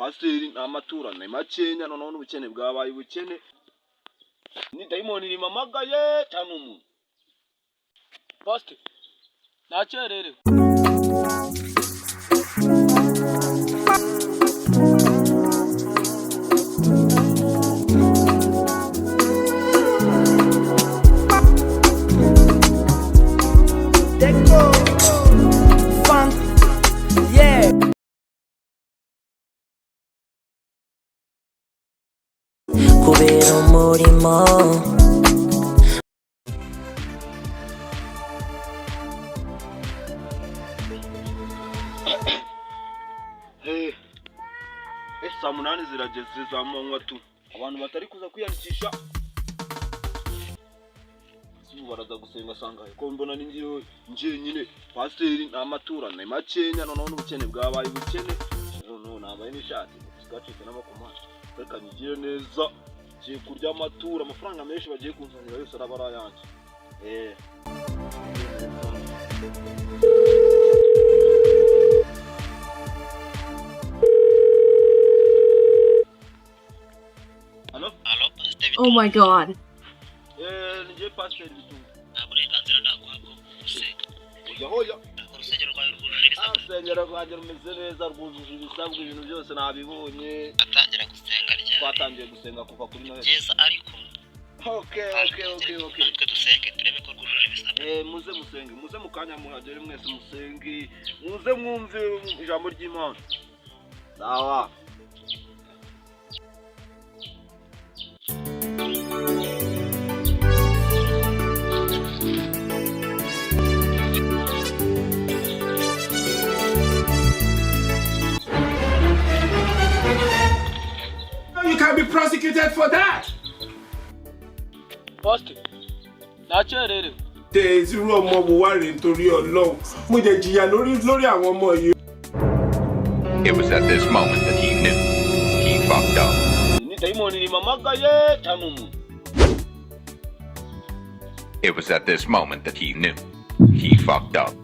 Pasiteri, nta matura ni makenya, noneho n'ubukene bwabaye ubukene. Ni dayimoni rimamagaye cyangwa umuntu? Pasiteri, nakererewe. Deco, funk, yeah. Kubera umurimo. Saa 8 zirageze za manywa tu, abantu batari kuza kwiyandikisha. Ubu baraza gusenga sangahe ko mbona ni njyewe njyenyine? Pasiteri, nta matura ni makenya, noneho n'ubukene bwabaye ubukene. Noneho nambaye n'ishati zigacitse n'amakomande. Reka nyigire neza, ngiye kurya amatura, amafaranga menshi bagiye kunzanira yose araba ari ayanjye. Halo? Alo, Pasiteri. Oh my God. Ni njye Pasiteri Bitunga. Nta burenganzira naguha bwo gusenga. Oya, hoya. Urusengero rwawe rwujuje ibisabwa? Urusengero rwanjye rumeze neza, rwujuje ibisabwa, ibintu byose nabibonye. Atangira gusenga ryari? Twatangiye gusenga kuva kuri Noheli. Byiza, ariko Okay. natwe dusenge turebe ko rwujuje ibisabwa. Muze musenge, muze mu kanya muhagere mwese musenge, muze mwumve ijambo ry'Imana. Sawa. You can be prosecuted for that. Pasiteri, nakererewe. Tẹ irú ọmọ wo wá rèé? Nítorí Ọlọ́run, mo jẹ jìyà lórí àwọn ọmọ yìí. It was at this moment that he knew. He fucked up. Ni dayimoni rimamagaye cyangwa umuntu? It was at this moment that he knew. He fucked up.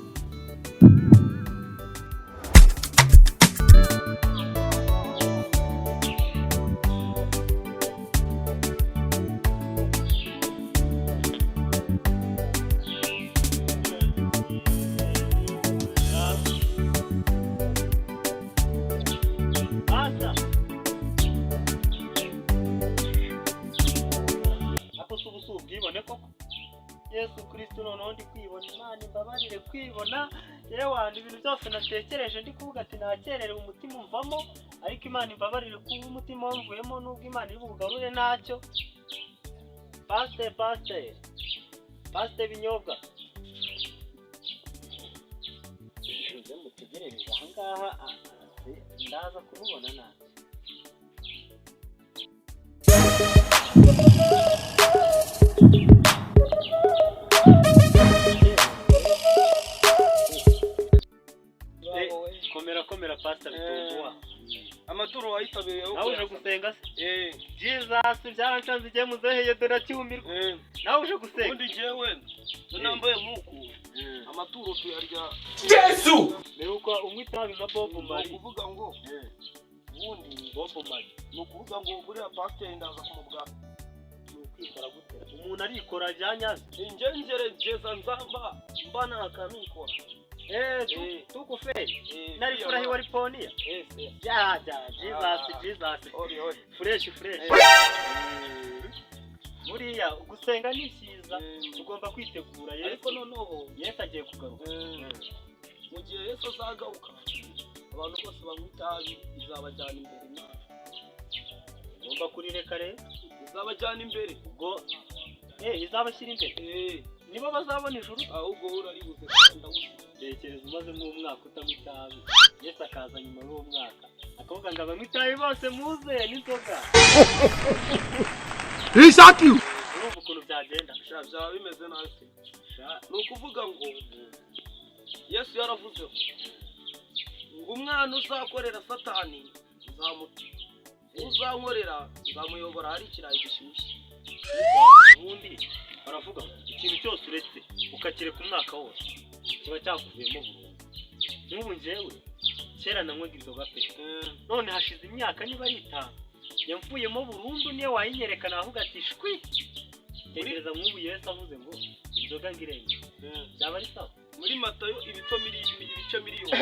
Asa. Ako si ubu si ubwibone koko? Yesu Kristo, noneho ndi kwibona. Imana imbabarire kwibona. Yewe, ibintu byose natekereje ndi kuvuga ati nakererewe, umutima umvamo, ariko Imana imbabarire kuba umutima wamvuyemo, nubwo Imana iri bugarure ntacyo. Pasiteri, pasiteri, pasiteri Binyobwa, muze mutegerereze ahangaha, ndaza kumubona ntacyo. Komera, komera, Pasita Bitumbuwa. Amaturo wayitabiriye? Nawe uje gusenga se? Jesus, byarancanze igihe muzeheye, dore akiwumirwa. Nawe uje gusenga? Ubundi jewe nambaye nk'uku, amaturo tuyarya. Jésù. Mperuka unywa itabi nka Bob Ni Marley. ukuvuga ngo ubundi Bob Marley. Ni ukuvuga ngo buriya pasiteri ndaza kumubwira. Ni ukwikora gute? Umuntu arikora byanyaze. Ingengerageza nzamba mba ntakamikora. Tukuferi nari furahi wari poniya ya ya Jesus, Jesus. Ori ori. Fresh, fresh. Buriya gusenga ni cyiza, ugomba kwitegura Yesu. Ariko noneho Yesu agiye kugaruka. Mu gihe Yesu azagaruka, abantu bose banywa itabi izabajyana imbere Imana. Ugomba kurireka rero. Izabajyana imbere. Ubwo izabashyira imbere, nibo bazabona ijuru. Ahubwo wowe uraribuze kandi ndawuzi. Tekereza umaze nk'umwaka utanywa itabi, Yesu akaza nyuma y'uwo mwaka akavuga ngo abanywa itabi bose muze n'inzoga. Urumva ukuntu byagenda? Sha, byaba bimeze nabi se. Ni ukuvuga ngo Yesu yaravuze ngo umwana uzakorera Satani nzamuta, uzankorera nzamuyobora ahari ikirayi gishyushye. Ubundi baravuga ngo ikintu cyose uretse ukakireka umwaka wose kiba cyakuvuyemo burundu. Nk'ubu njyewe Kera nanywaga inzoga pe, none hashize imyaka niba ari 5 yamvuyemo burundu. Niyo wayinyereka navuga ati shwi. Tekereza nk'ubu Yesu avuze ngo inzoga ngo irenge, byaba ari sawa? Muri Matayo ibice miliyoni.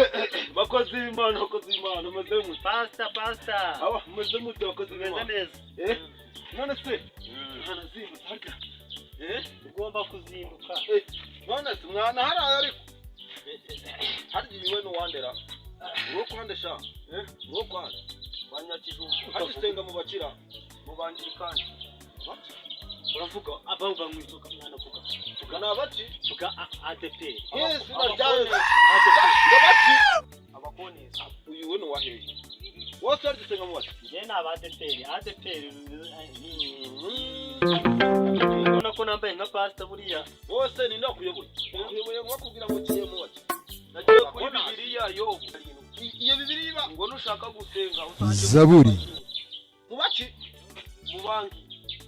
Bakozi b'Imana, bakozi b'Imana, mumeze mute? Pasita, pasita. Aba mumeze mute, bakozi Tumeze b'Imana? neza. Eh, none se mwana zindutse harya? Eh, Ugomba kuzinduka. Eh, none se mwana haraye? Ariko harya iwe n'uwandera uwo kwande sha? Eh, uwo kwande Kwa Nyakijumba. Harya usenga mu bakira? Mu Bangirikani. Uravuga abavuga mu inzoga, mwana, vuga. Vuga ni abaki? Vuga ADPR. Izina rya Yesu. ADPR. Abaki? Abakonesi. Uyu we n'uwaheye wose? Harya usenga mu baki? Njye ni aba ADPR, ADPR. Ubona ko nambaye nka pasita buriya. Bose ni ndakuyoboye, akuyoboye ngo bakubwira ngo ugiye mu baki? Nagiye kuri Bibiliya, Yobu. Iyo bibiri iba Ngo nushaka gusenga uzajye Zaburi. Mu baki? Mu banki.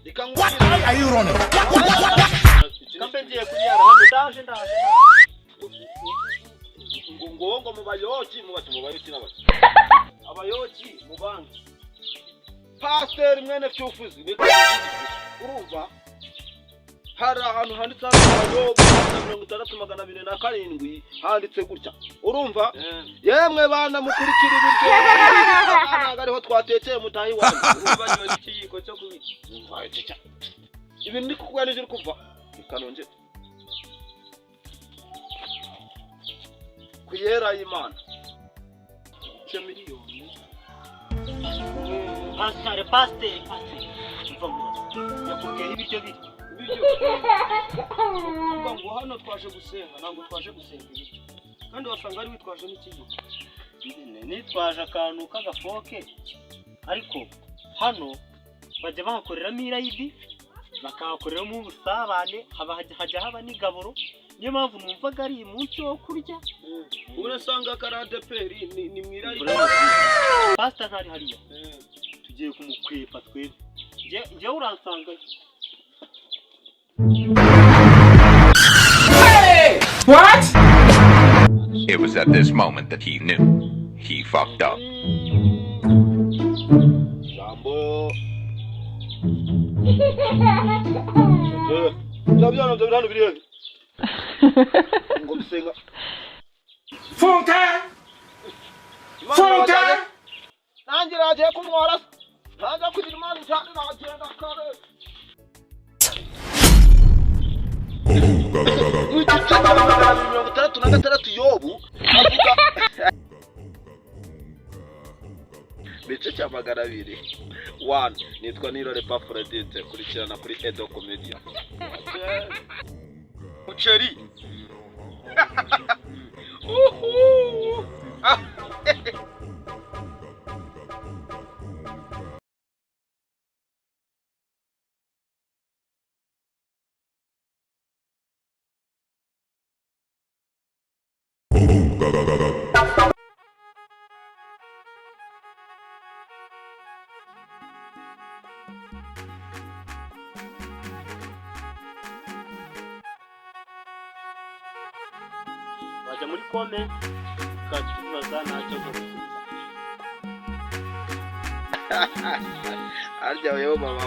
Reka nkubwire. Are you running? Kambe ngiye kunyara hano, ndaje, ndaje. Ngo mu bayoki, mu baki, mu bayoki n'abaki? Abayoki mu banki. Pasiteri mwene Cyufuzi, niko urumva hari ahantu handitse hano Yobu 60 207, handitse gutya, urumva? Yemwe bana mukurikira ibiryo, ntabwo ariho twatekeye, mutahe iwanyu. Wibagiwe n'ikiyiko cyo kubirya. Umva, iki ibintu ndi kukubwira nibyo uri kumva. Reka nongere ku yera y'Imana. Ibice miliyoni. Pasiteri, pasiteri, pasiteri, umva mubaze, yakubwiyeho ibiryo biri? Ibiryo, kuvuga ngo hano twaje gusenga, ntabwo twaje gusenga ibiryo, kandi wasanga ari witwaje n'ikiyiko. Nitwaje akantu k'agafoke, ariko hano bajya bahakoreramo irayidi, bakahakoreramo ubusabane, hajya haba n'igaburo. Niyo mpamvu numvaga ari umunsi wo kurya. Urasanga kari ADPR ni mu irayidi. Pasita ntari hariya, tugiye kumukwepa twebwe. Njyewe uransanga. What? It was at this moment that he knew. He fucked up. Jambo bya byana bya hano biri hehe ngo bisenga? Funke! Imana Funke! Nanjye nagiye kumwara, ntajya kugira Imana cyane, nagenda kare. Mu gice cya 266 Yobu avuga bice cya 201. Nitwa Nirore Pafrodite, kurikirana kuri Edo Comedia. Muceri. Uhu. Ah. Wajya muri comment ukatubaza, ntacyo nkagusubiza. Harya wewe mama.